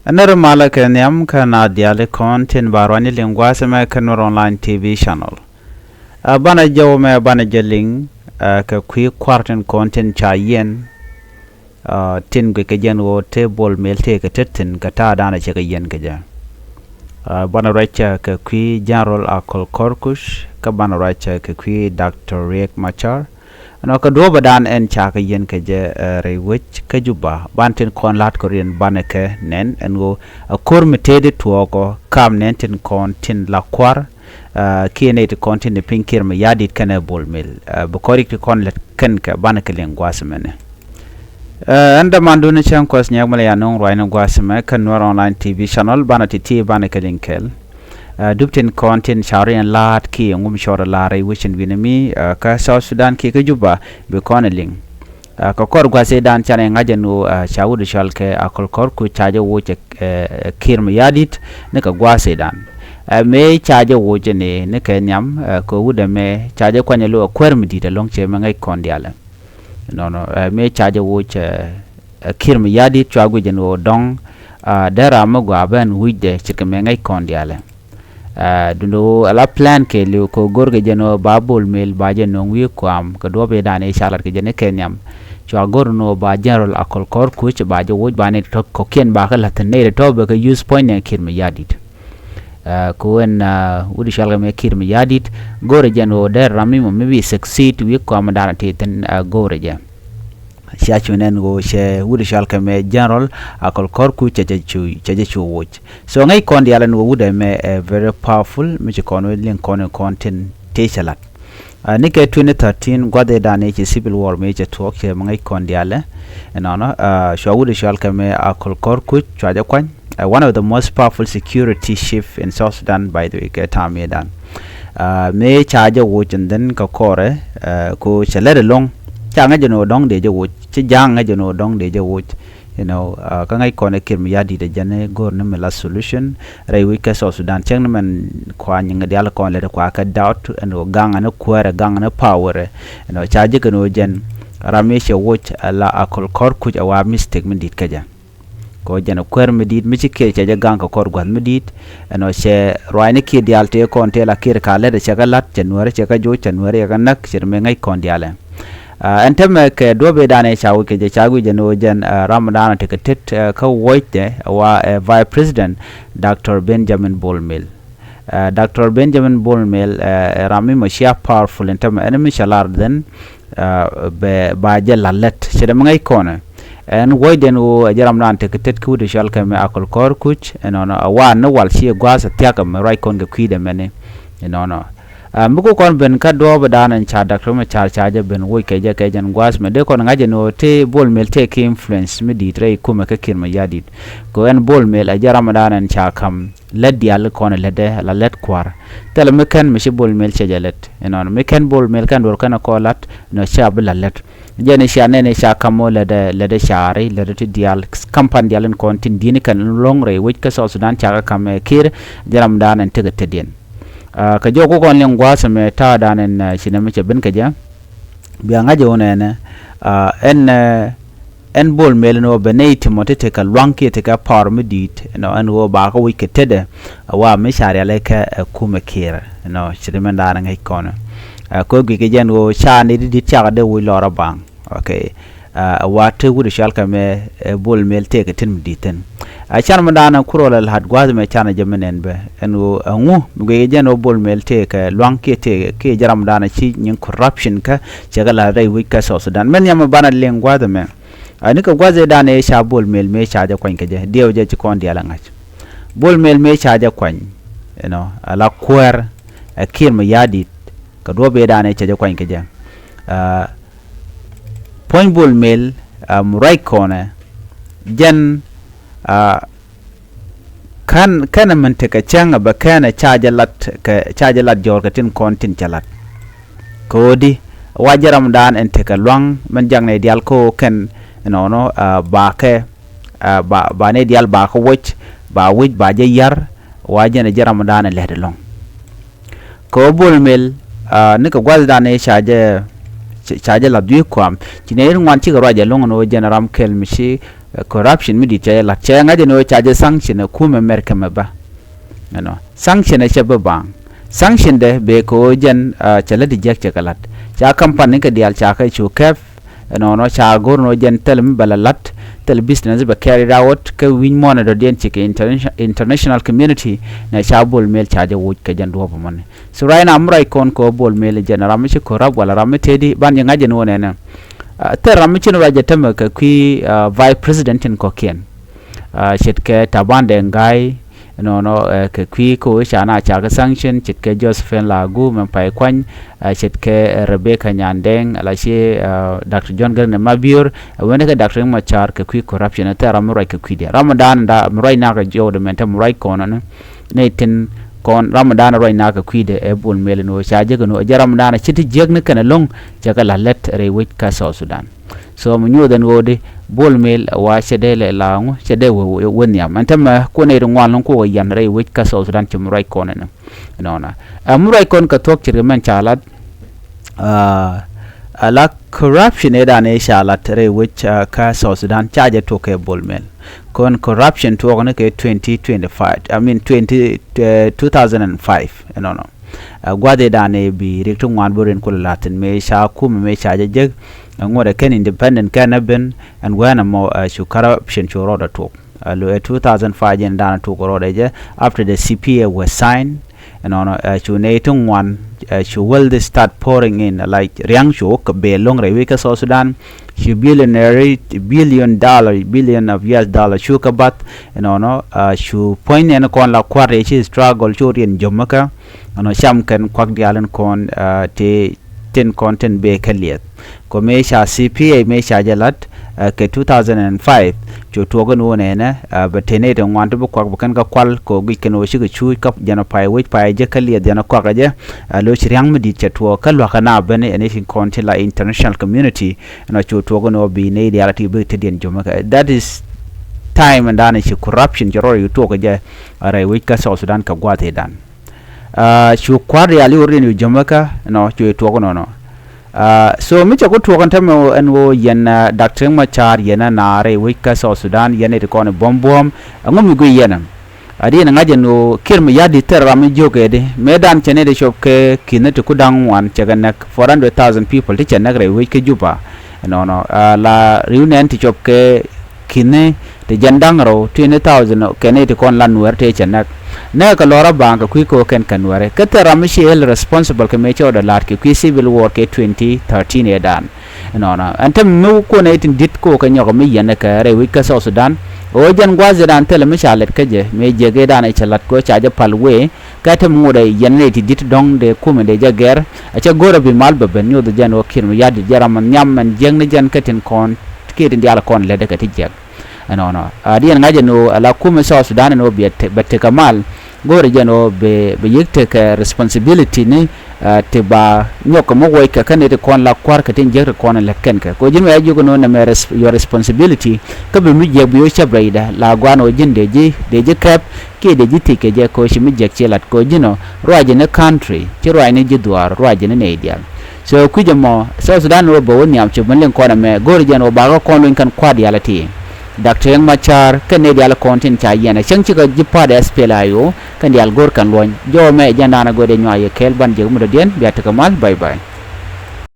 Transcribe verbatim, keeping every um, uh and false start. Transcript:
Ɛ nɛr malä kɛ nhiam kä naath diaal kɔn tin ba ruany liŋ gua̱a̱th ɛmɛ kä Nuer Online T V channel. Ɛ banɛ jɔw mɛ banɛ jɛ liŋ, ɛ kɛ kui̱ kua̱r tin kɔn tin ca yiɛn, ɛ tin guic kɛ jɛn ɣöö te Bol Mel tëë kɛ tet thi̱n kɛ ta̱a̱ danɛ cɛ kɛ yiɛn kɛ jɛ. Ɛ banɛ ruac kɛ kui̱ General Akol Kɔr Kuc, kä banɛ ruac kɛ kui̱ Doctor Riek Machar. Ɛnɔ kɛ duɔ̱ɔ̱pɛ dan ɛn ca kɛ yiɛn kɛ jɛ, ɛ rɛy wec kä Juba, ban tin kɔn la̱t kɛ riɛn banɛ kɛ nɛn ɛn ɣöö ɛ ko̱r mi tëëdi tuɔɔkɔ kam nɛn tin kɔn tin la kua̱r, ɛ kiɛ nɛy ti kɔn tin di piny Kiir Mayardit kɛnɛ Bol Mel, ɛ bi kɔn rik ti kɔn lät kɛn kɛ banɛ kɛ liŋ gua̱a̱th mɛnɛ. Ɛ ɛn dämandun cäŋ kuɔth nyɛk mɛ lɛ ya no̱o̱ŋ ruacni gua̱a̱th mɛ kä Nuer Online T V channel banɛ ti ti banɛ kɛ liŋ kɛɛl. Ɛ dup tin kɔn tin ca riɛn la̱a̱t kiɛ ŋum cɔr la̱a̱t rɛy wecin wi̱ni mi, ɛ kä South Sudan kiɛ kä Juba bi kɔn ɛ liŋ. Ɛ kɛ kɔr gua̱a̱th ëëdan canɛ ŋa̱c ɛn ɣöö, ɛ ca wut cɔal kɛ Akol Kɔr Kuc ca jɛ woc ɛ, ɛ Kiir Mayardit ni kɛ gua̱a̱th ëëdan. Ɛ mëë ca jɛ woc ɛn ëë ni kɛ nhiam, ɛ kɛ wut ɛmɛ ca jɛ kuany ɛ lo̱ ɛ kuäär mi di̱i̱t ɛlɔ̱ŋ cɛ mɛ ŋäc kɔn diaalɛ. Nɔnɔ, ɛ mëë ca jɛ woc, ɛ, ɛ Kiir Mayardit cua guic ɛn ɣöö dɔ̱ŋ, ɛ dee ram mi gɔaa ben wi̱cdɛ ce̱tkɛ mɛ ŋäc kɔn diaalɛ. Ɛ duundɛ ɣöö ala plan kɛɛliw kɛ ɣöö go̱rkɛ jɛn ɣöö ba Bol Mel ba jɛ nöŋ wi̱i̱ kuam kɛ duɔ̱ɔ̱p ëëdan ëë ca lat kɛ jɛn i̱ kɛ nhiam. Cua go̱r ɛn ɣöö ba General Akol Kɔr Kuc ba jɛ woc ba nɛy tɔ̱ kɔ̱kiɛn ba kɛ la̱th thi̱n nɛy tɔ̱ bɛ kɛ use point nɛ Kiir Mayardit. Ɛ kɛ ɣöö ɛn, ɛ wut cɔal kɛ mɛ Kiir Mayardit go̱rɛ jɛn ɣöö dee ram mi mɔ mi bi succeed wi̱i̱ kuam danɔ tëë thi̱n, ɛ go̱rɛ jɛ. Cia cu nɛn ɣöö cɛ wut cɔal kɛ mɛ General Akol Kɔr Kuc cɛ jɛ cu, cɛ jɛ cu woc. So ŋäc kɔn diaalɛ ni ɣöö wut ɛmɛ ɛ very powerful mi ci kɔn wä liŋ kɔn in kɔn tin tëë cɛ la̱t. Ɛ ni kɛ twenty thirteen gua̱th ëëdan ëë ci civil war mëë cɛ tuɔɔk cɛ mɛ ŋäc kɔn diaalɛ. Ɛnɔnɔ, ɛ cua wut cɔal kɛ mɛ Akol Kɔr Kuc cua jɛ kuany. Ɛ one of the most powerful security chief in South Sudan, by the way, kɛ ta̱a̱ mëëdan. Ɛ mëë ca jɛ woc and then kɛ kɔrɛ, ɛ kɛ ɣöö cɛ lät ɛlɔ̱ŋ. Ca ŋäc ɛn ɣöö dɔ̱ŋ dee jɛ woc, ci ja̱a̱ŋ ŋäc ɛn ɣöö dɔ̱ŋ dee jɛ woc. You know, ɛ kä ŋäc kɔn ɛ Kiir Mayardit ɛ jɛn ɛ go̱r ni mi la solution rɛy wec kä South Sudan cäŋ ni mɛn kua nyiŋ diaal kɔn lät kua kɛ doubt ɛn ɣöö gaŋ ɛn ɛ kuäärɛ gaŋ ɛn ɛ power ɛ. You know, ca jek ɛn ɣöö jɛn ram mi cɛ woc ɛ la Akol Kɔr Kuc ɛ wa mistake mi di̱i̱t kä jɛ. Kɛ ɣöö jɛn ɛ kuäär mi di̱i̱t mi ci Kiir cɛ jɛ gaŋ kɛ kɔr gua̱th mi di̱i̱t. Ɛnɔ cɛ ruacni Kiir diaal tëë kɔn tëë la Kiir ka lät cɛ kɛ la̱t cɛ Nuäärä cɛ kɛ joc cɛ Nuäärä cɛ kɛ näk cɛ ri mëë ŋäc kɔn diaalɛ. Ɛ ɛn täämɛ kɛ duɔ̱ɔ̱p ëëdan ëë ca wi̱c kɛ jɛ ca wi̱c jɛ ni ɣöö jɛn, ɛ ram mi daanɔ tekɛ tet, ɛ kä wuɔ̱cdɛ ɛ wa ɛ Vice President Doctor Benjamin Bol Mel. Ɛ Doctor Benjamin Bol Mel ɛ ram mi mɔ cia powerful ɛn täämɛ ɛn mi cɛ lar then, ɛ bɛ ba jɛ la̱t lät cɛ dee mi ŋäc kɔnɛ. Ɛn wuɔ̱cdɛ ɛn ɣöö ɛ jɛ ram dan tekɛ tet kä wut cɔal kɛ mɛ Akol Kɔr Kuc ɛnɔnɔ ɛ wa ni wal ci gua̱a̱th ɛ thia̱k ɛmɛ ruac kɔn kɛ kui̱dɛ mɛni. Ɛnɔnɔ, ɛ mi ku kɔn ben kä duɔ̱ɔ̱p ëëdan ɛn ca Doctor Machar ca jɛ ben woc kɛ jɛ kɛ jɛn gua̱a̱th mɛ dee kɔn ŋa̱c ɛn ɣöö te Bol Mel tëë kɛ influence mi di̱i̱t rɛy kumɛ kä Kiir Mayardit. Kɛ ɣöö ɛn Bol Mel ɛ jɛ ram ëëdan ɛn ca ka̱m lät diaal kɔn ɛ lätdɛ la lät kua̱r. Thilɛ mi kɛn mi ci Bol Mel cɛ jɛ lät. Ɛnɔnɔ mi kɛn Bol Mel kɛn duɔ̱ɔ̱r kɛn kɔn la̱t nɔ cia bi la lät. Jɛn i̱ cia nɛn i̱ cia ka̱m ɣöö lätdɛ lätdɛ caari lätdɛ ti diaal ka̱mpan diaal in kɔn tin di̱i̱ni kɛn lɔ̱ŋ rɛy wec kä South Sudan ca kɛ ka̱m ɛ Kiir jɛ ram dan ɛn tekɛ tetdiɛn. Ɛ kɛ jɔk ku kɔn liŋ gua̱a̱th ɛmɛ ta̱a̱ dan ɛn, ɛ ci nɛ mi cɛ ben kɛ jɛ. Bia ŋa̱c ɛ wun ɛnɛ, ɛ ɛn, ɛ ɛn Bol Mel ɛn ɣöö bɛ nɛy ti mɔ ti tekɛ lua̱ŋ kiɛ tekɛ power mi di̱i̱t ɛnɔ ɛn ɣöö ba kɛ wi̱c kɛ tetdɛ. Ɛ wa mi ca rialikä ɛ kumɛ Kiir ɛnɔ ci ri mɛn da̱a̱n ŋäc kɔn. Ɛ kɛ guic kɛ jɛn ɣöö ca nɛy ti di̱t cakɛ dee woc lɔrä baŋ. Okay. Ɛ wa te wut cɔal kɛ mɛ ɛ Bol Mel tëëkɛ tin mi di̱t thi̱n. Ɛ can mi da̱a̱n ɛ kurɔ lɛ la̱t gua̱a̱th mɛ can ɛ jɛ mi nɛn bɛ ɛn ɣöö ɛŋu mi guic kɛ jɛn ɣöö Bol Mel tëëkɛ lua̱ŋ kiɛ tëëkɛ kiɛ jɛ ram da̱a̱n ɛ ci nyiŋ corruption kä cɛ kɛ la̱t rɛy wec kä South Sudan. Mɛn nhiam mi banɛ liŋ gua̱a̱th ɛmɛ. Ɛ nikɛ gua̱a̱th ëëdan ëë ca Bol Mel mëë ca jɛ kuany kɛ jɛ diɛw jɛ ci kɔn diaal ɛ ŋa̱c. Bol Mel mëë ca jɛ kuany, you know, ala kuäär ɛ Kiir Mayardit kɛ duɔ̱ɔ̱p ëëdan ëë ca jɛ kuany kɛ jɛ. Ɛ puɔ̱ny Bol Mel, ɛ mi ruac kɔnɛ jɛn, ɛ kän kɛnɛ min tekɛ cäŋ ɛ bɛ kɛnɛ ca jɛ lat kɛ ca jɛ lat jɔɔr kɛ tin kɔn tin cɛ lat. Kɛ ɣöö di wa jɛ ram dan ɛn tekɛ lua̱ŋ mɛn jak nɛy diaal kä ɣöö kɛn ɛnɔnɔ, ɛ ba kɛ, ɛ ba ba nɛy diaal ba kɛ woc ba wi̱c ba jɛ ya̱r. Wa jɛn ɛ jɛ ram dan ɛ lɛt ɛlɔ̱ŋ. Kɛ ɣöö Bol Mel, ɛ nikɛ gua̱thdan ëë ca jɛ ca jɛ lath wi̱i̱ kuam ci nɛy ri ŋuan cikɛ ruac ɛlɔ̱ŋ ɛn ɣöö jɛn ram kɛl mi ci Ɛ corruption mi di̱t cɛ jɛ la̱t, cɛ ŋa̱c ɛn ɣöö ca jɛ sanction ɛ kumɛ Mɛrkɛ mɛ bä. Ɛnɔ sanction ɛ cɛ bä baŋ. Sanction dɛ bee kɛ ɣöö jɛn cɛ lät i̱ jiäk cɛ kɛ la̱t. Ca company kɛ diaal ca kɛ cu kɛp. Ɛnɔnɔ ca go̱r ɛn ɣöö jɛn thil mi bɛ la la̱t, thil business bɛ carried out kä wi̱ny muɔ̱ɔ̱n ɛ dɔ̱diɛn ci kɛ international community. Nɛ ca Bol Mel ca jɛ woc kɛ jɛn duɔ̱ɔ̱p ɛmɔni. So right now mi ruac kɔn kɛ ɣöö Bol Mel jɛn ram mi ci corrupt wala ram mi tëëdi, ban jɛ ŋa̱c ɛn ɣöö nɛnɛ. Thil ram mi cin ruac jɛ tämɛ kɛ kui̱ vice president tin kɔ̱kiɛn. Ce̱tkɛ Taban Deng Gai, ɛnɔnɔ kɛ kui̱ kä ɣöö ca na ca kɛ sanction, ce̱tkɛ Josephine Lagu mɛn pay kuany, ce̱tkɛ Rebecca Nyandeng, ala ci Doctor John Garang de Mabior, ɛ wen kɛ Doctor Riek Machar kɛ kui̱ corruption. Thil ram mi ruac kɛ kui̱diɛn, ram mi da̱a̱n da mi ruac nakɛ jɔwdɛ mɛn te mi ruac kɔn ɛnɔ. Nɛy tin kɔn ram mi da̱a̱n ruac nakɛ kui̱dɛ ɛ Bol Mel ɛn ɣöö ca jek ɛn ɣöö jɛ ram mi da̱a̱n ci ti jiäkni kɛn ɛlɔ̱ŋ cɛ kɛ la̱t lät rɛy wec kä South Sudan. So mi nyuuth ɛn ɣöö di Bol Mel wa cɛ dee lɛ la ŋu cɛ dee wä wä nhiam ɛn tämɛ kuɔn nɛy ti ŋuan lɔ̱ŋ kuɔk ɛ yɛn rɛy wec kä South Sudan ci mi ruac kɔn ɛnɔ. Ɛnɔnɔ ɛ mi ruac kɔn kɛ thuɔ̱k ce̱tkɛ mɛn ca la̱t. Ala corruption ëëdan ëë ca la̱t rɛy wec kä South Sudan ca jɛ tuɔk kɛ Bol Mel. Kɔn corruption tuɔɔkni kɛ twenty twenty-five, I mean twenty, two thousand and five ɛnɔnɔ. Ɛ gua̱th ëëdan ëë bi rik ti ŋuan bä rin kulɛ la̱thin mëë ca kumɛ mëë ca jɛ jek. Ɛ ŋuɔ̱t ɛ kɛn independent kɛn ɛ ben ɛn wɛn ɛmɔ ɛ cu corruption cu rɔɔdɛ tuɔk. Ɛ lo ɛ two thousand five jɛn dan tuɔk rɔɔdɛ jɛ after the C P A was signed. Ɛnɔnɔ ɛ cu nɛy ti ŋuan ɛ cu wealth start pouring in, like ria̱ŋ cu wä kɛ bee lo̱ŋ rɛy wec kä South Sudan. Cu billionaire, billion dollar, billion of U S dollar cu kɛ bath. Ɛnɔnɔ ɛ cu puɔ̱ny nɛn kɔn la kua̱r ëë ci struggle cu riɛn jo̱mäkä. Ɛnɔ cam kɛn kuak diaal in kɔn ɛ ti tin kɔn tin bee kä liɛth. Kɔ mëë ca C P A mëë ca jɛ la̱t ɛ kɛ two thousand and five cu tuɔɔk ɛn ɣöö nɛnɛ ɛ bɛ te nɛy ti ŋuan ti bi kuak bi kɛn kä kual kɔ guic kɛn ɣöö cikɛ cuuc kä jɛn ɔ pay wec pay jɛ kä liɛth jɛn ɔ kuak ɛ jɛ. Ɛ lo̱c ria̱ŋ mi di̱t cɛ tuɔɔk kä lua̱kä na ben ɛ nɛy tin kɔn ti la international community. Ɛn ɔ cu tuɔɔk ɛn ɣöö bi nɛy diaal a ti bi te diɛn jo̱mäkä, that is time ɛn da̱a̱n ci corruption cɛ rɔɔdɛ cu tuɔɔk ɛ jɛ. Ɛ rɛy wec kä South Sudan kɛ gua̱a̱th ëëdan. Cu kua̱r rial i̱ wä riɛn yu jo̱mäkä nɔ cu i̱ tuɔk nɔnɔ. So mi cɛ ku tuɔk ɛn tämɛ ɛn ɣöö yɛn Doctor Riek Machar yɛn ɛ naar rɛy wec kä South Sudan yɛn ɛ ti kɔn i̱ buɔ̱m buɔ̱ɔ̱m. Ɛŋu mi guiy yɛn ɛ? A di yɛn ŋa̱c ɛn ɣöö Kiir Mayardit thil ram mi jiök ɛ di mëëdan cɛ nɛy ti cop kɛ ki̱n ti ku da̱ŋ ŋuan cɛ kɛ näk four hundred thousand people ti cɛ näk rɛy wec kä Juba. Nɔnɔ la ri̱w nɛn ti cop kɛ ki̱ni ti jɛn da̱ŋ rɛw twenty thousand kɛ nɛy ti kɔn la Nuɛr tëë cɛ näk. Näk kɛ lɔr a ba̱a̱ŋ kɛ kui̱ ko̱ kɛn kɛ Nuɛri kä thil ram mi ci held responsible kɛ mëë cɛ ɣɔdɛ la̱t kɛ kui̱ civil war kɛ twenty thirteen ëëdan. Nɔnɔ ɛn te mi kuɔn nɛy tin di̱t ko̱ kɛ nyɔk mi yɛn kɛ rɛy wec kä South Sudan. Ɣöö jɛn gua̱a̱th ëëdan thilɛ mi ca lɛt kä jɛ mëë jiäk ëëdan ɛ cɛ la̱t kɛ ɣöö ca jɛ pal wee. Kä te mi ŋot ɛ yɛn nɛy ti di̱t dɔ̱ŋ dee kumɛ dee jɛ gɛr. Ɛ cɛ go̱r ɛ bi mal bɛ ben nyuɔth jɛn ɣöö Kiir Mayardit jɛ ram nhiam ɛn jiäk ni jɛn kä tin kɔn kiɛ tin diaal kɔn lɛt ɛ kɛ ti jiäk. Ɛnɔnɔ a diɛn ŋa̱c ɛn ɣöö ala kumɛ South Sudan ɛn ɣöö bɛ tekɛ mal. Go̱o̱rɛ jɛn ɣöö bɛ bɛ yiëk tekɛ responsibility ni ti ba nyɔk kɛ muk wec kɛ kä nɛy ti kɔn la kua̱r kɛ tin jiäk ti kɔn lɛt kɛn kɛ kɛ ɣöö ji̱n wɛ a jiök ɛn ɣöö nɛmɛ your responsibility. Kä bi mi jiäk bi wä cäp rɛydɛ la gua̱a̱n ɣöö ji̱n dee ji̱ dee ji̱ kɛp kiɛ dee ji̱ thiec kɛ jɛ kɛ ɣöö ci mi jiäk ci lat kɛ ɣöö ji̱n ɔ ruacɛ ni country ci ruacni ji̱ dhuaar ruacɛ ni nɛy diaal. So kui̱c ɛmɔ South Sudan ɣöö bɛ wä nhiam cop mi liŋ kɔn ɛmɛ go̱o̱rɛ jɛn ɣöö bakä kɔn luny kɛn kua̱r diaal ɛ ti. Doctor Riek Machar kɛn nɛy diaal kɔn tin ca yiɛn ɛ cäŋ cikɛ ji̱ pa̱a̱t ɛ S P L A I O kɛn diaal go̱o̱r kɛn luɔ̱ny jɔw ɛmɛ ɛ jɛn daanɛ go̱o̱r dee nyuak yɛ kɛɛl ban jiäk mi dɔ̱diɛn bia tekɛ mal. Bye bye.